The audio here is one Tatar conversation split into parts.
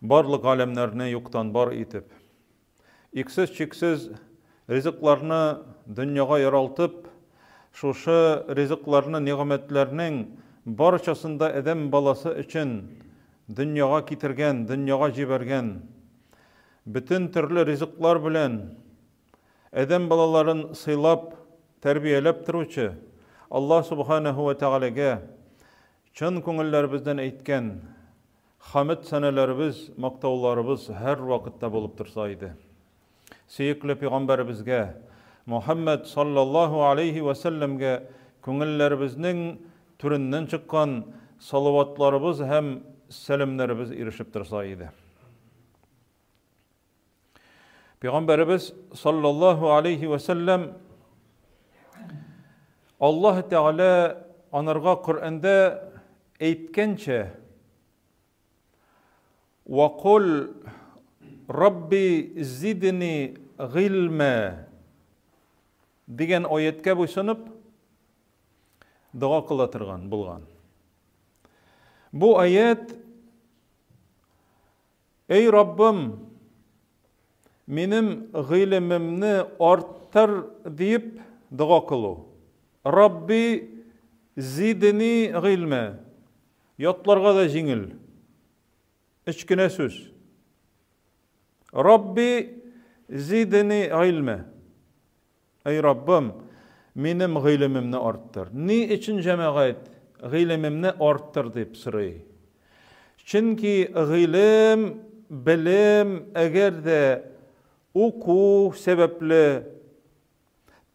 Барлык галәмнәрне юктан бар итеп, иксез-чиксез ризыкларны дөньяга яралтып, шушы ризыкларны, нигъмәтләрнең барчасын да адәм баласы өчен дөньяга китергән, дөньяга җибәргән, бөтен төрле ризыклар белән адәм балаларын сыйлап, тәрбияләп торучы Аллаһ Субханаһу ва Тәгаләгә чын күңелләребездән әйткән Хәмед сәнәләребез, мактауларыбыз һәрвакытта булып торса иде. Сөекле пигамбәребезгә, Мухәммәд саллаллаһу алейһи вә сәлләмгә күңелләребезнең түреннән чыккан салаватларыбыз һәм сәламнәребез ирешеп торса иде. Пәйгамбәребез саллаллаһу алейхи вә сәлләм Аллаһ Тәгалә анарга Коръәндә әйткәнчә Ва кул Рабби зидни гыйльма дигән аяткә буйсынып дога кыла торган булган. Бу аят Эй Раббым, минем гыйлемемне арттыр диеп дога кылу. Рабби зидни гыйльмә. Ятларга да җиңел. Өч кенә сүз. Рабби зидни гыйльмә. Әй Раббым, минем гыйлемемне арттыр. Ни өчен җәмәгать гыйлемемне арттыр дип сорый? Чөнки гыйлем, белем, әгәр дә уку сәбәпле,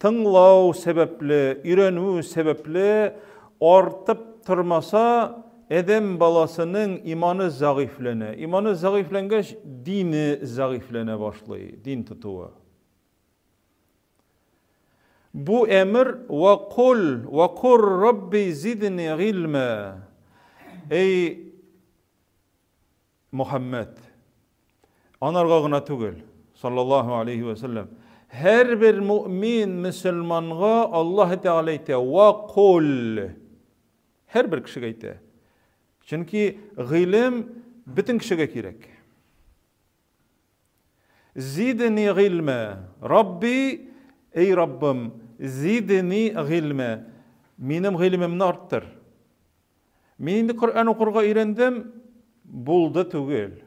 тыңлау сәбәпле, өйрәнү сәбәпле артып тормаса, адәм баласының иманы зәгыйфьләнә. Иманы зәгыйфьләнгәч, дине зәгыйфьләнә башлый, дин тотуы. Бу әмер вә кул вә кур рабби зидни гыйльмә. Эй Мухаммед, анарга гына түгел, саллаллаһу алейхи вә сәлләм, һәрбер мөмин мөселманга Аллаһ Тәгалә әйтә, вә кул. Һәрбер кешегә әйтә. Чөнки гыйлем бөтен кешегә кирәк. Зидни гыйльмә. Рабби, эй Раббым, зидни гыйльмә. Минем гыйлемемне арттыр. Мин инде Коръән укырга өйрәндем, булды түгел.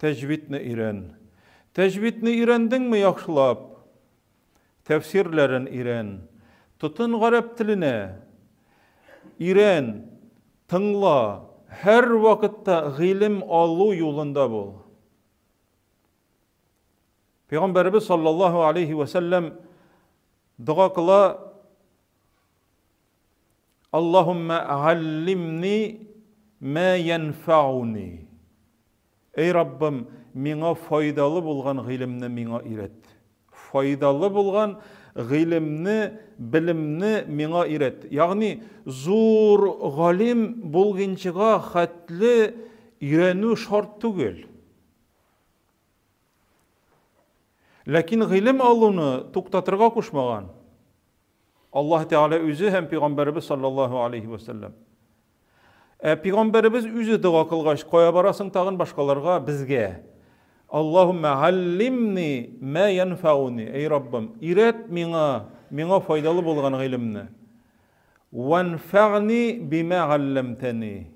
Тәҗвидне өйрән. Тәҗвидне өйрәндеңме яхшылап? Тәфсирләрен өйрән. Тотын гарәп теленә. Өйрән, тыңла, һәрвакытта гыйлем алу юлында бул. Пәйгамбәребез саллаллаһу алейхи вә сәлләм дога кыла, Аллаһумма аллимни ма янфауни. Эй Раббым, миңа файдалы булган гыйлемне миңа өйрәт. Файдалы булган гыйлемне, белемне миңа өйрәт. Ягъни зур галим булгынчыга хәтле өйрәнү шарт түгел. Ләкин гыйлем алуны туктатырга кушмаган. Аллаһ Тәгалә үзе һәм пәйгамбәребез саллаллаһу алейхи ва сәлләм. Ә пәйгамбәребез үзе дога кылгач, кая барасың тагын башкаларга, безгә? Аллаһумма аллимни ма янфауни. Эй Раббым, өйрәт миңа, миңа файдалы булган гыйлемне. Ванфагни бима алламтани.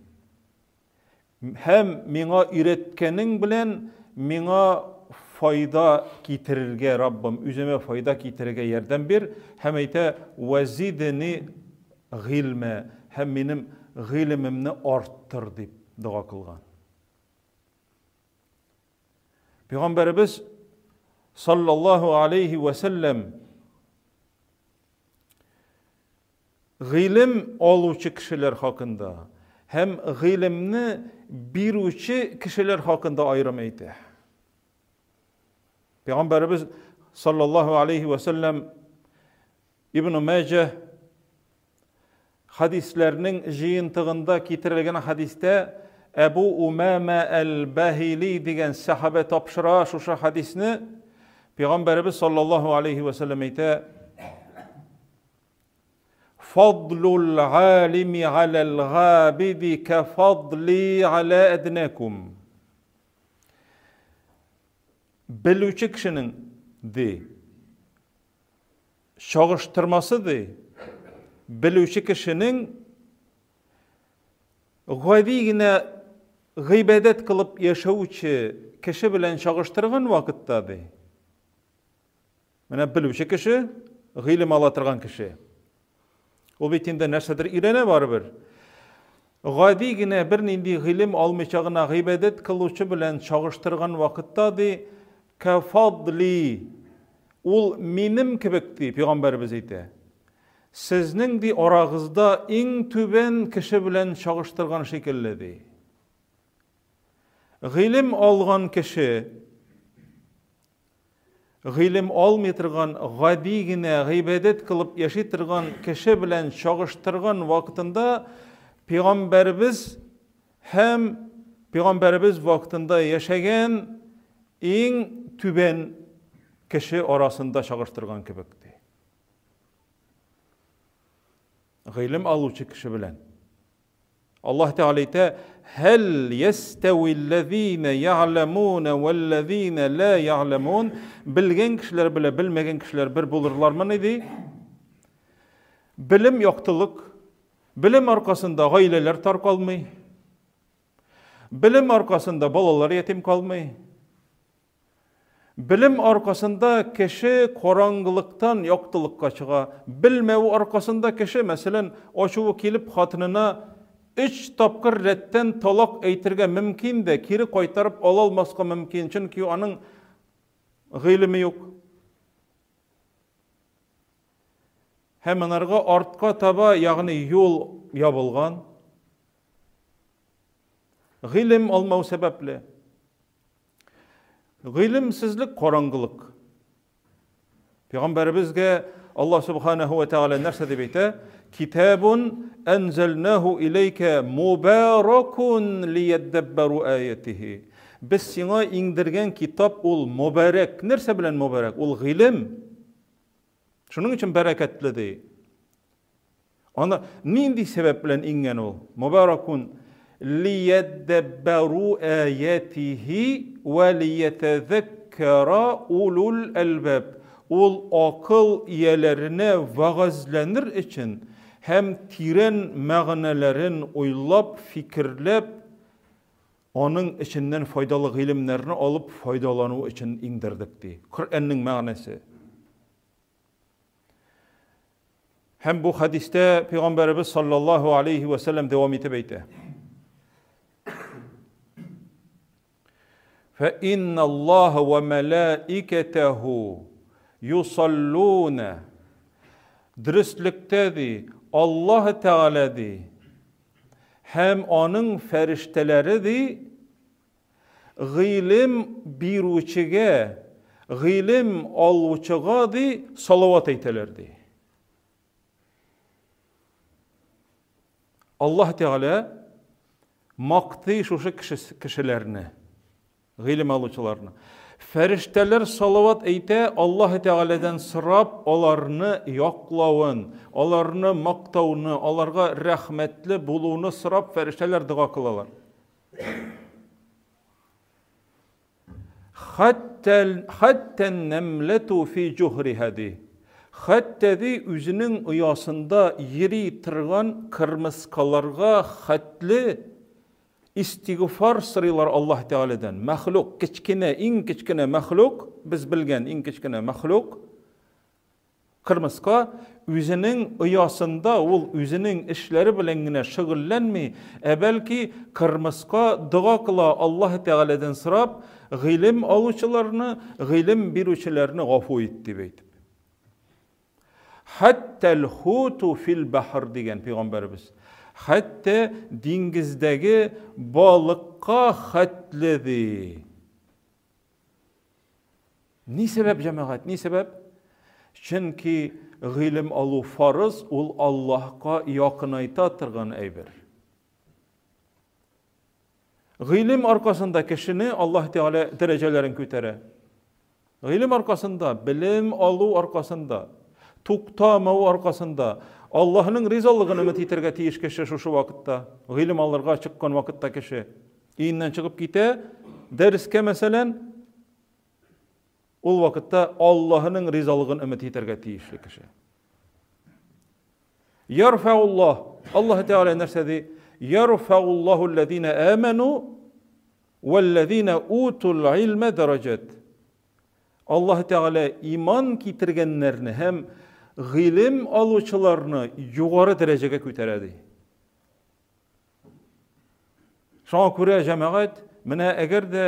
Һәм миңа өйрәткәнең белән миңа файда китерергә, Раббым, үземә файда китерергә ярдәм бир, һәм әйтә, вәзидни гыйльмә, һәм минем гыйлемемне арттыр, дип дога кылган. Пәйгамбәребез саллаллаһу алейхи вә сәлләм Гыйлем алучы кешеләр хакында һәм гыйлемне бирүче кешеләр хакында аерым әйтә. Пәйгамбәребез саллаллаһу алейхи ва сәлләм Ибн Мәҗә хадисләрнең җыентыгында китерелгән хадистә Әбу Умама әл-Бахили дигән сәхабә тапшыра шушы хадисне. Пәйгамбәребез саллаллаһу алейхи ва сәлләм әйтә: Фадлул алими алал габиди ка фадли аля әднәкум. Белүче кешенең, ди, чагыштырмасы, ди, белүче кешенең гади генә гыйбадәт кылып яшәүче кеше белән чагыштырган вакытта, ди, менә белүче кеше, гыйлем ала торган кеше. Ул бит инде нәрсәдер өйрәнә барыбер. Гади генә бернинди гыйлем алмыйча гына гыйбадәт кылучы белән чагыштырган вакытта, ди, кафадли, ул минем кебек, ди, пәйгамбәребез әйтә. Сезнең, ди, арагызда иң түбән кеше белән чагыштырган шикелле, ди. Гыйлем алган кеше Гыйлем алмый торган, гади генә гыйбадәт кылып яши торган кеше белән чагыштырган вакытында пәйгамбәребез һәм пәйгамбәребез вакытында яшәгән иң түбән кеше арасында чагыштырган кебек ди. Гыйлем алучы кеше белән. Аллаһ Тәгалә әйтә, Һәл ястәвилләзина я'ламуна вәлләзина ла я'ламун. Белгән кешеләр белән белмәгән кешеләр бер булырлармыни ди? Белем яктылык. Белем аркасында гаиләләр таркалмый. Белем аркасында балалар ятим калмый. Белем аркасында кеше караңгылыктан яктылыкка чыга. Белмәү аркасында кеше, мәсәлән, ачуы килеп хатынына өч тапкыр рәттән талак әйтергә мөмкин дә, кире кайтарып ала алмаска мөмкин, чөнки аның гыйлеме юк. Һәм анарга артка таба, ягъни юл ябылган. Гыйлем алмау сәбәпле. Гыйлемсезлек караңгылык. Пәйгамбәребезгә Аллаһ субханаһу ва тааля нәрсә дип әйтә? Китабун анзалнаху илейка мубаракун лияддаббару аятихи. Без сиңа иңдергән китап ул мубарак. Нәрсә белән мубарак? Ул гыйлем. Шуның өчен бәрәкәтле ди. Аны нинди сәбәп белән иңгән ул? Мубаракун лияддаббару аятихи ва лиятазаккара улул әлбаб. Ул акыл ияләренә вәгазьләнер өчен һәм тирән мәгънәләрен уйлап, фикерләп, аның эченнән файдалы гыйлемнәрне алып файдалану өчен иңдердек ди. Коръәннең мәгънәсе. Һәм бу хәдистә Пәйгамбәребез саллаллаһу алейхи ва сәлләм дәвам итеп әйтә. Фә инналлаһа ва мәлаикатаһу юсаллуна. Дөреслектә ди, Аллаһ Тәгалә ди һәм аның фәрештәләре ди Гыйлем бирүчегә, гыйлем алучыга, ди, салават әйтәләр, ди. Аллаһ Тәгалә мактый шушы кешеләрне, гыйлем алучыларны. Фәрештәләр салават әйтә, Аллаһ Тәгаләдән сорап, аларны яклавын, аларны мактауны, аларга рәхмәтле булуны сорап, фәрештәләр дога кылалар. Хәтта нәмләту фи җухриһа ди. Хәтта ди үзенең оясында йөри торган кырмыскаларга хәтле истигъфар сорыйлар Аллаһ Тәгаләдән. Мәхлук, кечкенә, иң кечкенә мәхлук, без белгән иң кечкенә мәхлук, Кырмыска үзенең оясында ул үзенең эшләре белән генә шөгыльләнми, ә бәлки кырмыска дога кыла Аллаһ Тәгаләдән сорап, гыйлем алучыларны, гыйлем бирүчеләрне гафу ит дип әйтеп. Хәттәл хуту фил бахр дигән пәйгамбәребез. Хәтта диңгездәге балыкка хәтле ди. Ни сәбәп, җәмәгать, ни сәбәп? Чөнки гыйлем алу фарыз, ул Аллаһка якынайта торган әйбер. Гыйлем аркасында кешене Аллаһ Тәгалә дәрәҗәләрен күтәрә. Гыйлем аркасында, белем алу аркасында, туктамау аркасында Аллаһның ризалыгын өмет итәргә тиеш кеше шушы вакытта, гыйлем алырга чыккан вакытта кеше өеннән чыгып китә, дәрескә мәсәлән, Ул вакытта Аллаһының ризалыгын өмет итәргә тиешле кеше. Ярфауллаһ. Аллаһ Тәгалә нәрсә ди? Ярфауллаһу аллазина аману валлазина утул илма дараҗат. Аллаһ Тәгалә иман китергәннәрне һәм гыйлем алучыларны югары дәрәҗәгә күтәрә ди. Шуңа күрә җәмәгать, менә әгәр дә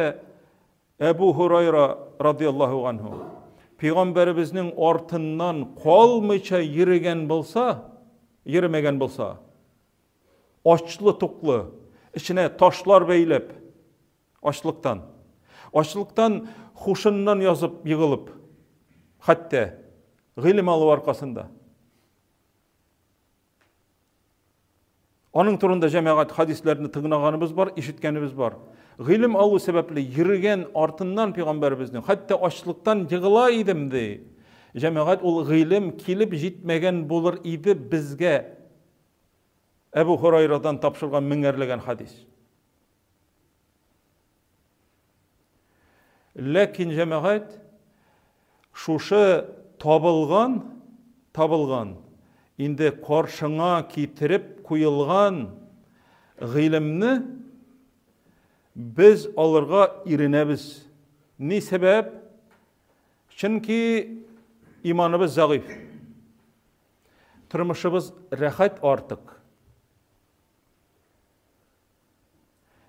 Әбу Һурайра радиаллаһу анһу пәйгамбәребезнең артыннан калмыйча йөрегән булса, йөрмәгән булса, ачлы-туклы, эченә ташлар бәйләп, Ачлыктан. Ачлыктан хушыннан язып егылып, хәтта гыйлем алу аркасында. Аның турында җәмәгать хадисләрне тыңлаганыбыз бар, ишеткәнебез бар. Гыйлем алу сәбәпле йөргән артыннан пәйгамбәребезнең, хәтта ачлыктан егыла идем ди. Җәмәгать ул гыйлем килеп җитмәгән булыр иде безгә. Әбу Хурайрадан тапшырган меңәрләгән хадис. Ләкин җәмәгать шушы табылган, табылган, инде каршыңа китереп куелган гыйлемне без алырга иренәбез. Ни сәбәп? Чөнки иманыбыз зәгыйф. Тормышыбыз рәхәт артык.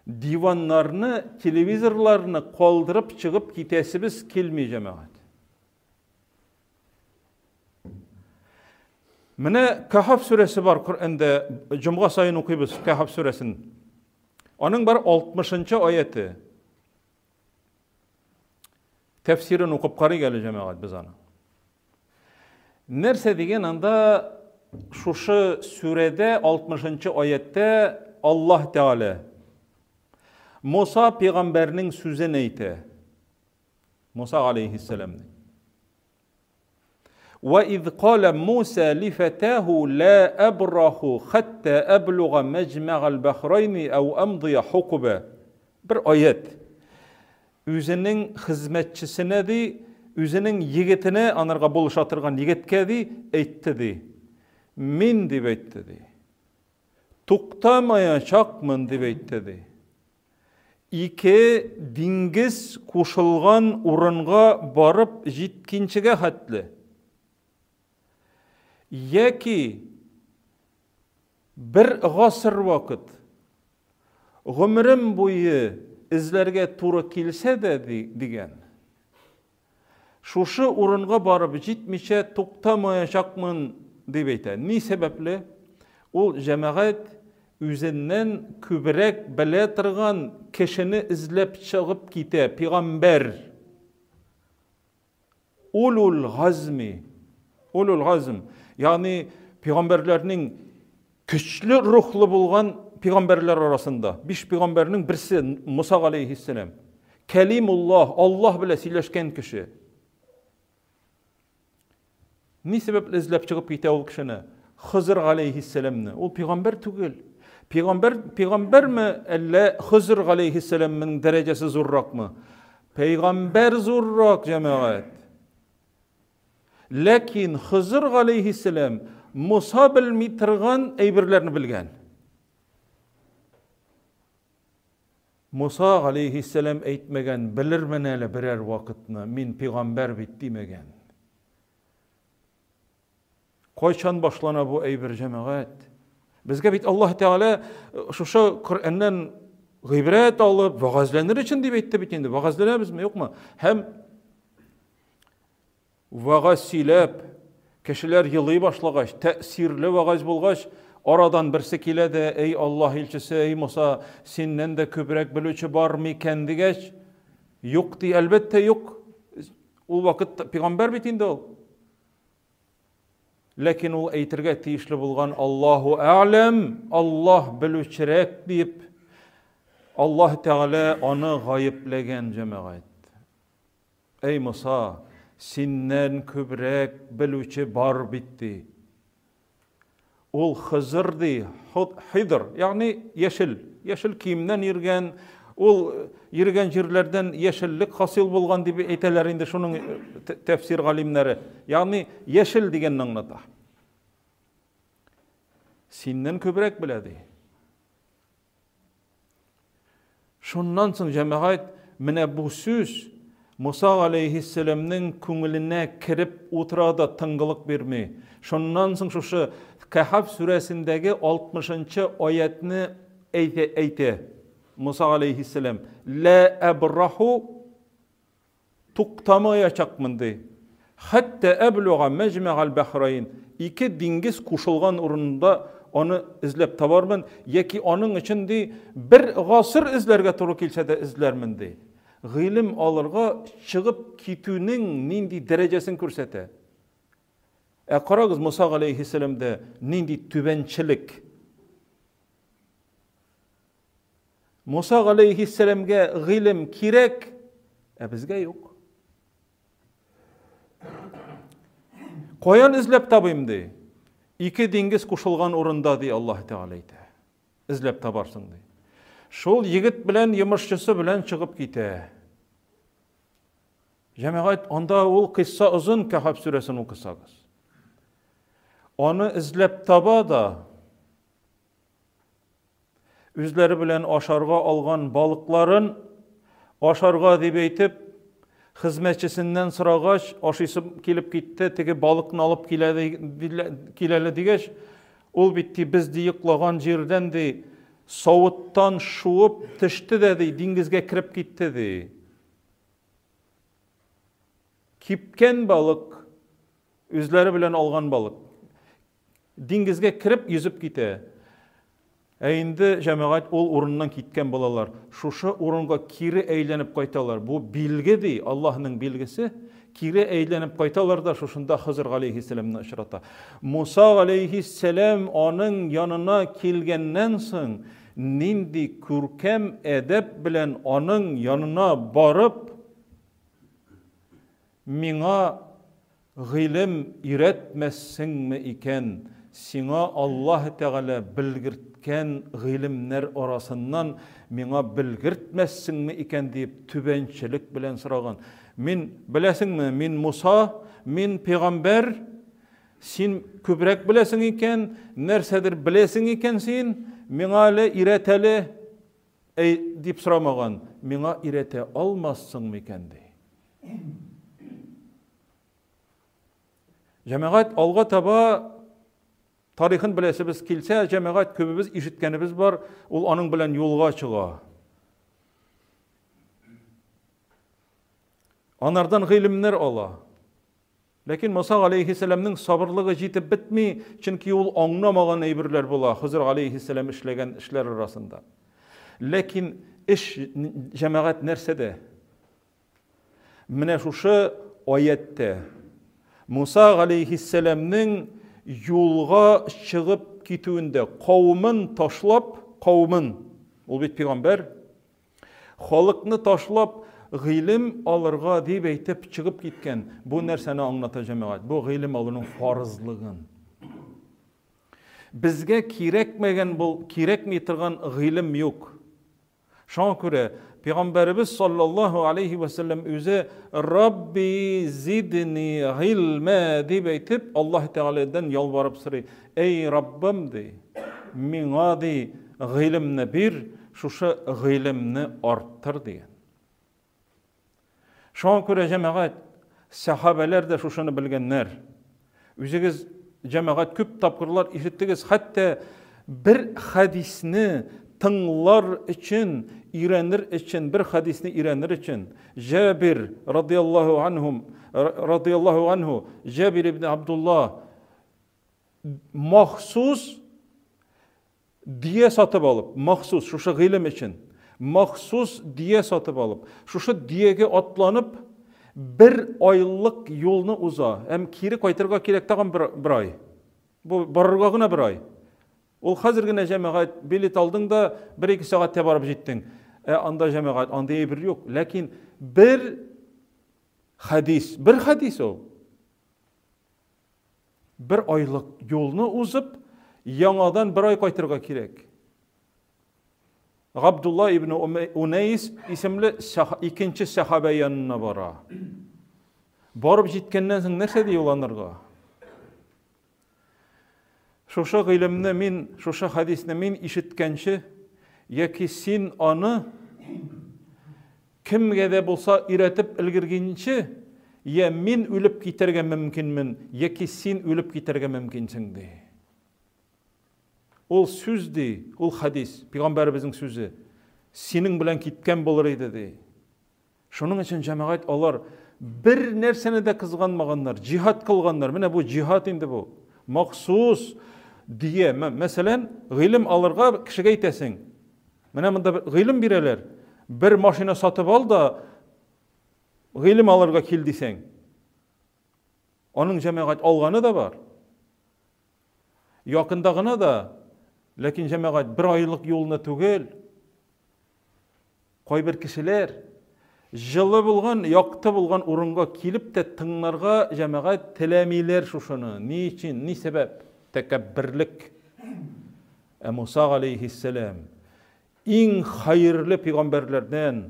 Диваннарны, телевизорларны калдырып чыгып китәсебез килми, җәмәгать. Менә Каһаф сүрәсе бар Коръәндә, җомга саен укыйбыз Каһаф сүрәсен. Аның бар 60-нчы аяте. Тәфсирен укып карыйк әле, җәмәгать, без аны. Нәрсә дигән анда шушы сүрәдә 60-нчы аятта Аллаһ Тәгалә Муса пәйгамбәрнең сүзен әйтә. Муса алейхиссәламнең. Ва из кала Муса ли фатаху ла абраху хатта аблуга мәҗмәгал бахрайни ау амдия хукуба. Бер аят. Үзенең хезмәтчесенә ди, үзенең егетенә, анарга булыша торган егеткә ди, әйтте ди. Мин дип әйтте ди. Туктамаячакмын дип әйтте ди. Ике диңгез кушылган урынга барып җиткинчегә хәтле. Яки Бер гасыр вакыт, гомерем буе эзләргә туры килсә дә, дигән, шушы урынга барып җитмичә туктамаячакмын, дип әйтә. Ни сәбәпле? Ул җәмәгать үзеннән күбрәк белә торган кешене эзләп чыгып китә, пигамбәр. Улул газми. Улул газм. Ягъни пәйгамбәрләрнең көчле рухлы булган пәйгамбәрләр арасында биш пәйгамбәрнең берсе Муса алейхиссалам. Кәлимуллаһ, Аллаһ белән сөйләшкән кеше. Ни сәбәпле эзләп чыгып китә ул кешене? Хызыр галәйһиссәламне. Ул пәйгамбәр түгел. Пәйгамбәр пәйгамбәрме, әллә Хызыр галәйһиссәламнең дәрәҗәсе зурракмы? Пәйгамбәр зуррак, җәмәгать. Ләкин Хызыр галәйһиссәлам Муса белми торган әйберләрне белгән. Муса галәйһиссәлам әйтмәгән, белермен әле берәр вакытны, мин пәйгамбәр бит димәгән. Кайчан башлана бу әйбер, җәмәгать? Безгә бит Аллаһ Тәгалә э, шушы Коръәннән гыйбрәт алып, вәгазьләнер өчен дип әйтте бит инде. Вәгазьләнәбезме, юкмы? Һәм вәгазь сөйләп, кешеләр елый башлагач, тәэсирле вәгазь булгач, арадан берсе килә дә, әй Аллаһ илчесе, әй Муса, синнән дә күбрәк белүче бар микән дигәч, юк ди, әлбәттә юк. Ул вакыт пәйгамбәр бит инде ул. Ләкин ул әйтергә тиешле булган Аллаһу әгъләм, Аллаһ белүчерәк дип, Аллаһ Тәгалә аны гаепләгән җәмәгать. Әй Муса, синнән күбрәк белүче бар бит ди. Ул Хызыр ди, Хидр, ягъни яшел, яшел киемнән йөргән, Ул йөргән җирләрдән яшеллек хасил булган дип әйтәләр инде шуның тәфсир галимнәре. Ягъни яшел дигәнне аңлата. Синнән күбрәк белә ди. Шуннан соң җәмәгать менә бу сүз Муса галәйһиссәламнең күңеленә кереп утыра да тынгылык бирми. Шуннан соң шушы Кәһаф сүрәсендәге 60 нчы аятьне әйтә, әйтә Муса галәйһиссәлам. Лә әбраху Туктамаячакмын, ди. Хәтта әблуга мәҗмәгал бәхрәйн, ике диңгез кушылган урында аны эзләп табармын, яки аның өчен, ди, бер гасыр эзләргә туры килсә дә эзләрмен, ди. Гыйлем алырга чыгып китүнең нинди дәрәҗәсен күрсәтә. Ә карагыз, Муса галәйһиссәламдә нинди түбәнчелек. Муса галәйһиссәламгә гыйлем кирәк, ә безгә юк. Каян эзләп табыйм ди? Ике диңгез кушылган урында ди Аллаһ Тәгалә әйтә. Эзләп табарсың ди. Шул егет белән йомышчысы белән чыгып китә. Җәмәгать, анда ул кыйсса озын Кәһаф сүрәсен укысагыз. Аны эзләп таба да, Үзләре белән ашарга алган балыкларын ашарга дип әйтеп, хезмәтчесеннән сорагач, ашыйсым килеп китте, теге балыкны алып килә, киләле дигәч, ул бит ди, без ди йоклаган җирдән ди, савыттан шуып төште дә ди, диңгезгә кереп китте ди. Кипкән балык, үзләре белән алган балык. Диңгезгә кереп йөзеп китә. Ә инде җәмәгать ул урыннан киткән булалар. Шушы урынга кире әйләнеп кайталар. Бу билге ди, Аллаһның билгесе. Кире әйләнеп кайталар да шушында Хызыр галәйһиссәламне очрата. Муса галәйһиссәлам аның янына килгәннән соң нинди күркәм әдәп белән аның янына барып, миңа Гыйлем өйрәтмәссеңме икән, сиңа Аллаһ Тәгалә белгерткән гыйлемнәр арасыннан миңа белгертмәссеңме икән диеп түбәнчелек белән сораган. Мин, беләсеңме, мин Муса, мин пәйгамбәр, син күбрәк беләсең икән, нәрсәдер беләсең икән син, миңа әле өйрәт әле, әй, дип сорамаган, миңа өйрәтә алмассың микән ди. Җәмәгать алга таба тарихын беләсебез килсә, җәмәгать күбебез ишеткәнебез бар, ул аның белән юлга чыга. Анардан гыйлемнәр ала. Ләкин Муса галәйһиссәламнең сабырлыгы җитеп бетми, чөнки ул аңламаган әйберләр була Хызыр галәйһиссәлам эшләгән эшләр арасында. Ләкин эш җәмәгать нәрсәдә? Менә шушы аятьтә Муса галәйһиссәламнең юлга чыгып китүендә кавымын ташлап, кавымын, ул бит пәйгамбәр, халыкны ташлап гыйлем алырга дип әйтеп чыгып киткән. Бу нәрсәне аңлата җәмәгать? Бу гыйлем алуның фарызлыгын. Безгә кирәкмәгән бул, кирәкми торган гыйлем юк. Шуңа күрә Пәйгамбәребез саллаллаһу алейхи ва сәлләм үзе Рабби зидни гыйльмә дип әйтеп, Аллаһ Тәгаләдән ялварып сорый. Эй Раббым ди, миңа ди гыйлемне бир, шушы гыйлемне арттыр дигән. Шуңа күрә җәмәгать, сәхабәләр дә шушыны белгәннәр. Үзегез җәмәгать күп тапкырлар ишеттегез, хәтта бер хәдисне тыңлар өчен, өйрәнер өчен, бер хәдисне өйрәнер өчен, Җәбир радияллаһу анһум, радияллаһу анһу, Җәбир ибн Абдулла махсус Дөя сатып алып, махсус, шушы гыйлем өчен, махсус дөя сатып алып, шушы дөягә атланып, бер айлык юлны уза. Һәм кире кайтырга кирәк тагын бер, бер ай. Бу барырга гына бер ай. Ул хәзер генә җәмәгать билет алдың да, бер-ике сәгатьтә барып җиттең. Ә анда җәмәгать, андый әйбер юк. Ләкин бер хәдис, бер хәдис ул. Бер айлык юлны узып, яңадан бер ай кайтырга кирәк. Габдулла ибн Унейс исемле икенче сәхабә янына бара. Барып җиткәннән соң нәрсә ди ул анарга? Шушы гыйлемне мин, шушы хәдисне мин ишеткәнче, яки син аны кемгә дә булса өйрәтеп өлгергәнче, я мин үлеп китәргә мөмкинмен, яки син үлеп китәргә мөмкинсең, ди. Ул сүз, ди, ул хәдис, пәйгамбәребезнең сүзе, синең белән киткән булыр иде, ди. Шуның өчен җәмәгать алар бер нәрсәне дә кызганмаганнар, җиһад кылганнар. Менә бу җиһад инде бу. Махсус дия. Мәсәлән, гыйлем алырга кешегә әйтәсең. Менә монда гыйлем бирәләр. Бер машина сатып ал да гыйлем алырга кил дисәң. Аның җәмәгать алганы да бар. Якында гына да, ләкин җәмәгать бер айлык юлны түгел. Кайбер кешеләр җылы булган, якты булган урынга килеп тә тыңларга җәмәгать теләмиләр шушыны. Ни өчен, ни сәбәп? Тәкәбберлек. Ә Муса алейхиссәлам иң хәерле пәйгамбәрләрдән,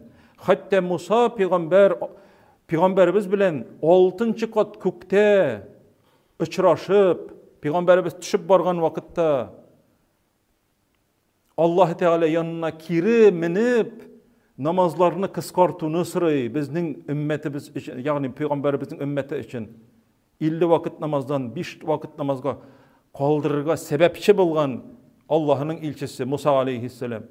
хәтта Муса пәйгамбәр пәйгамбәребез белән алтынчы кат күктә очрашып, пәйгамбәребез төшеп барган вакытта Аллаһ Тәгалә янына кире менеп, намазларны кыскартуны сорый безнең өммәтебез өчен, ягъни пәйгамбәребезнең өммәте өчен. 50 вакыт намаздан 5 вакыт намазга калдырырга сәбәпче булган Аллаһының илчесе Муса алейхиссәлам.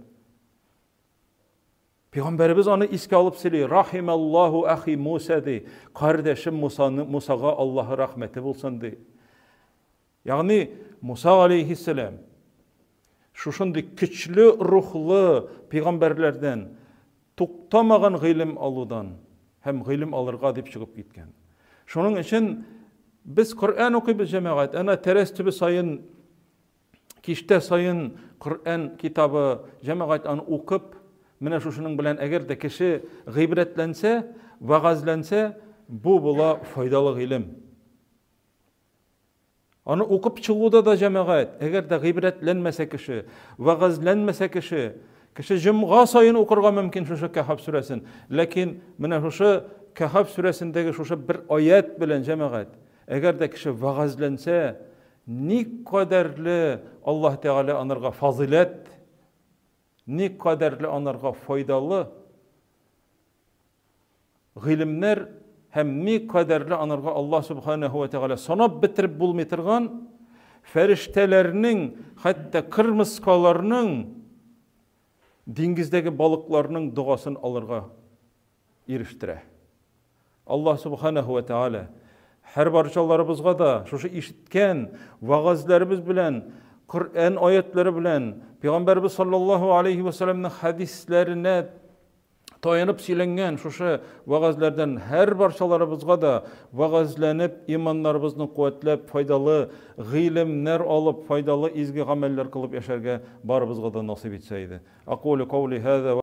Пәйгамбәребез аны искә алып сөйли. Рахималлаху ахи Муса ди. Кардәшем Мусаны Мусага Аллаһы рәхмәте булсын ди. Ягъни Муса алейхиссәлам шушындый көчле рухлы пәйгамбәрләрдән туктамаган гыйлем алудан һәм гыйлем алырга дип чыгып киткән. Шуның өчен без Коръән укыйбыз җәмәгать. Әнә тәрәз төбе саен киштә саен Коръән китабы, җәмәгать аны укып, менә шушының белән әгәр дә кеше гыйбрәтләнсә, вәгазьләнсә, бу була файдалы гыйлем. Аны укып чыгуда да җәмәгать, әгәр дә гыйбрәтләнмәсә кеше, вәгазьләнмәсә кеше, кеше җомга саен укырга мөмкин шушы Кәһаф сүрәсен. Ләкин менә шушы Кәһаф сүрәсендәге шушы бер аят белән җәмәгать, әгәр дә кеше вәгазьләнсә, ни кадәрле Аллаһ Тәгалә анарга фазыйләт, ни кадәрле анарга файдалы гыйлемнәр һәм ни кадәрле анарга Аллаһ Субханаһу ва Тәгалә санап бетереп булмый торган фәрештәләрнең, хәтта кырмыскаларның, диңгездәге балыкларның догасын алырга ирештерә. Аллаһ Субханаһу ва Тәгалә һәр барчаларыбызга да шушы ишеткән вәгазьләребез белән, Коръән аятлары белән, Пәйгамбәрбез саллаллаһу алейхи ва сәлламның хәдисләренә таянып сөйләнгән шушы вәгазьләрдән һәр барчаларыбызга да вәгазьләнеп, иманнарыбызны куәтләп, файдалы гыйлемнәр алып, файдалы изге гамәлләр кылып яшәргә барыбызга да насыйп итсә иде. Акулю каули һаза.